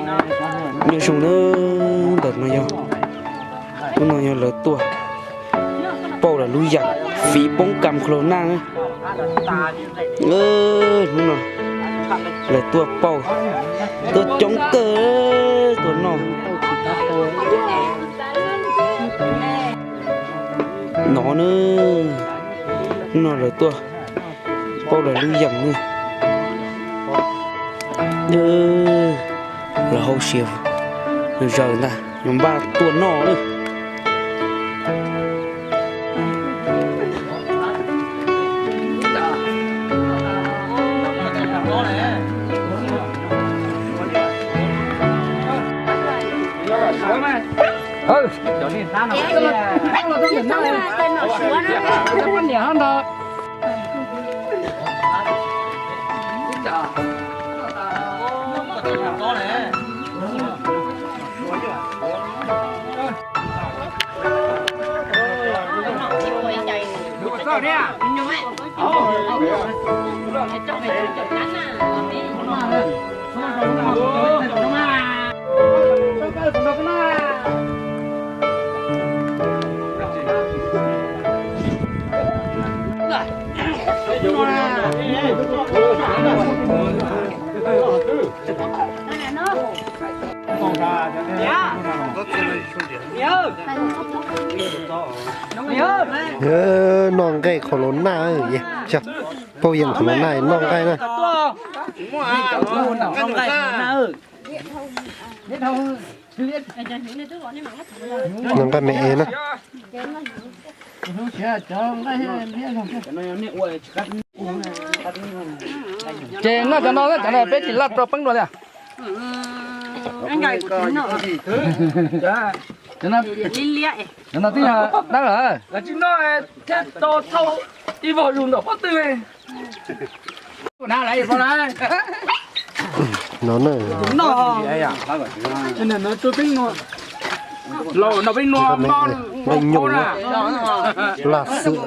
Nyob zoo na, ntawm no yog, hnub no yog lawv tuaj pauj lawv lub yam fiv poob kam khaus los naj. Hnub no lawv tuaj pauj, tuaj coob kawg, tuaj noj. No na, hnub no lawv tuaj pauj lawv lub yam na. Lawv hauj siab zaws ntag, yuav npaj tuaj noj lawm. Noj nqaij khaus los naj, pauj yam khaus los naj, noj nqaij na. Noj nqaij me es na. Ces noj cov no, cov no peb tsis laj rau peeb dua thiab. Cov no twb yog dawb lawm. Tsis noj thiab tau thauj ib vog zus nram pob tw. No na, no peb nua, nqaij nyoos na, laj xwb.